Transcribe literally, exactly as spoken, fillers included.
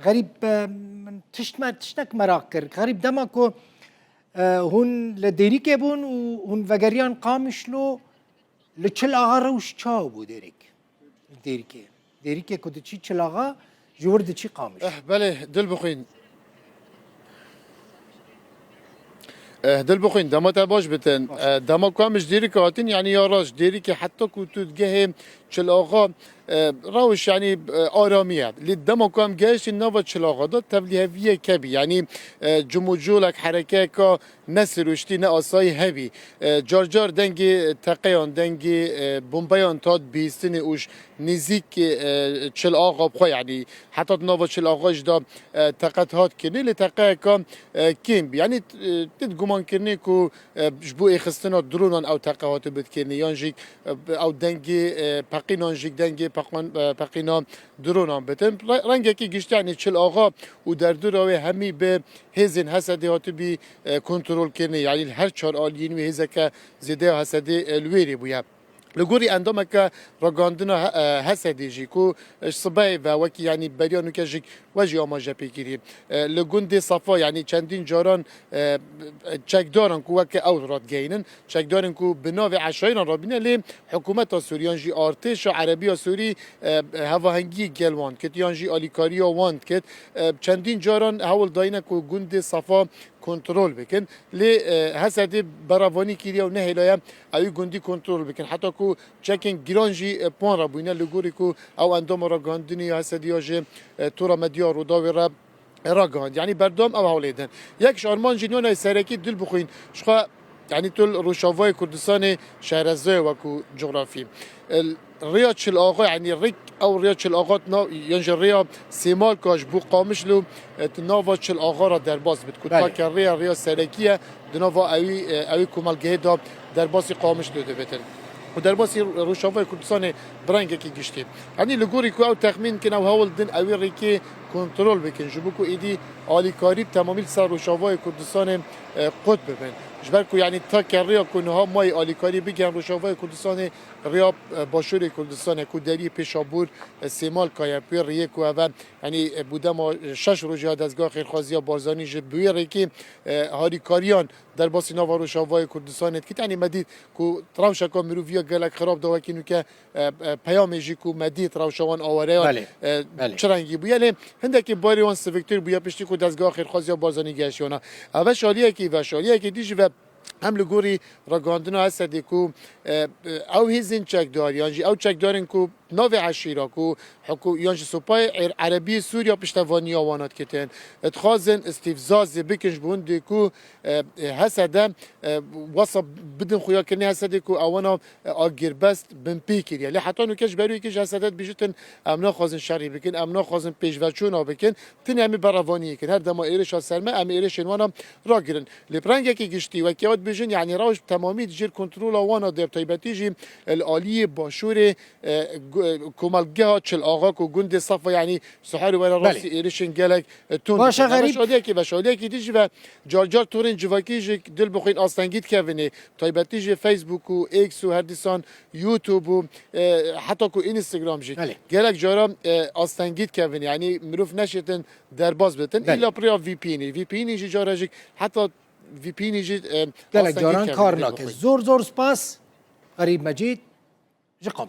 Xerîb, e, min tişt me, tiştek merak kir. Xerîb, dema ku, e, hûn li Dêrikê bûn û hûn vegeriyan Qamişlo, li Çil Axa rewş çawa bû Dêrik? Dêrikê. Dêrikê ku diçî Çil Axa, ji wir diçî Qamiş. Eh, belê, dil bixwîn. Eh, dil bixwîn, dema te baş bitin. Baş. Eh, dema ku em ji Dêrikê hatin, yanî ya rast, Dêrikê heta ku tu digehê Çil Axa, eh, rewş, yanî, eh, aramî ye. Lê dema ku em gehiştin nava Çil Axa de, tevlîheviyek hebî. Yanî, eh, cim û colek, herekeyeka ne sirûştî, ne asayî hebî. E, car car dengê teqeyan, dengê, e, bombeyan tat bihîstinê û ji nêzîk, e, Çil Axa bi xwe, yanî heta di nava Çil Axa jî de, e, teqet hat kirinê, lê teqeyeka, e, kêm bî. Yanî, e, tu di gumankirinê ku, e, ji bo êxistina dronan ew teqe hatibû dikirinê, yan jî, e, ew dengê, e, peqînan jî dengê peqan-, e, peqîna dronan bitin. Re-, rengekî giştî, yanî Çil Axa û derdora wê hemî bi hêzên Hesedê hatibî, e, kontrolkirinê. Yanî li her çar aliyên wê hêzeke zêde ya Hesedê, e, li wêrê bûye. Li gorî endameke ragihandina he-, e, Hesedê jî ku, e, ji sibehê ve wekî, yanî beriya nûke jî we jî amaje pê kirî. E, li gundê Safa, yanî çendîn caran, e, çekdaran ku weke ew radigehînin, çekdarên ku bi navê eşayîran rabîne, lê hikûmeta Sûrî yan jî artêşa Erebî ya Sûrî, e, hevahengiyê gel wan dikit, yan jî alîkariya wan dikit. E, çendîn caran hewl dayîne ku gundê Safa kontrol bikin. Lê, e, Hesedê berevanî kiriye û nehêlaye ewî gundî kontrol bikin. Heta ku çekên giran jî, e, wan re bûyne, li gorî ku ew endama ragihandinê ya Hesedê ya ji, e, Tora Medya Rûdawê re ragihand. Yanî berdewam ew hewlê din. Yek ji armancên wan ê serekî, dil bixwîn, ji xwe, yanî tu li Rojavayê Kurdistanê şehrezayê wekû cografî. E, rêya Çil Axa, yanî rêk ew rêya Çil Axa di nav, yan jî rêya Sêmalka ji bo Qamişlo, e, di nava Çil Axa re derbas bit. Ku Belê. take rêya, rêya serekî ye, di nava ewî, e, ewî komelgehê de derbasî Qamişlo dibitin. Û derbasî Rojavayê Kurdistanê bi rengekî giştî. Yanî li gorî ku ew texmîn dikin, ew hewl din ewî rêkê kontrol bikin. Ji bo ku êdî alîkarî bi temamî li ser Rojavayê Kurdistanê, e, qut bibin. Ji ber ku, yanî, take rêya ku niha mayî alîkarî bigirin Rojavayê Kurdistanê, rêya, e, Başûrê Kurdistanê ku deriyê Pêşabûr, e, Sêmalka ye, bi wê rêyê ku ev e, yanî, e, bû dema, e, şeş rojê ya Dezgeha Xêrxwaziya Barzanî jî bi wê rêkê, e, harîkariyan derbasî nava Rojavayê Kurdistanê dikit. Yanî me dît ku rewşeka miroviya gelek xirab da, wekî nûke, e, e, peyamê jî ku me dît rewşa wan awareyan, Belê. e, Belê. çi rengî bûye. Lê hindekî barê wan siviktir bûye piştî ku Dezgeha Xêrxwaziya Barzanî gehiştiye wana. Ev e şaliyekî ve, şaliyekî dî jî ve hem li gorî ragihandina Esedê ku, e, e, ew hêzên çekdar yan jî ew çekdarên ku navê eşîra ku hikû-, yan jî supayê Er-, Erebî Sûriya piştevaniya wana dikitin, dixwazin îstîfzazê bikin ji bo hindê ku, e, e, Hesede, e, wesa bidin xuyakirinê Hesedê ku ewana, e, agirbest bin pê kiriye. Lê heta nûke ji ber wê yekê ji Hesede dibêjitin, em naxwazin şerî bikin, em naxwazin pêşveçûna bikin. Tenê em ê berevaniyê kin. Her dema êrişa ser me, em ê êrişên wana ragirin. Lê bi rengekî giştî, wekî ew dibêjin, yanî rewş bi temamî di jêr kontrola wana de, bi taybetî jî li aliyê başûrê, e, gu-, e, komelgeha Çil Axa ku gundê Safa, yanî siharê were rastî Belê. êrişên gelek, e, tund Baş e, dikin. Ev Xerîb. Şaliyekî ve şaliyekî dî jî ve car car torên civakî jî, dil bixwîn, astengî dikevin ê. Taybetî jî Facebook û X û her dîsan YouTube û, e, heta ku Instagram jî Belê. gelek cara, e, astengî dikevin. Yanî mirov neşêtin derbas bitin. Belê. Îlla bi rêya V P N'ê. V P N'ê jî carejik heta V P N'ê jî, e, Gelek astengî caran dikevin, kar dil nake. bixwîn. Zor zor spas. Xerîb Mecîd ji Qamişlo.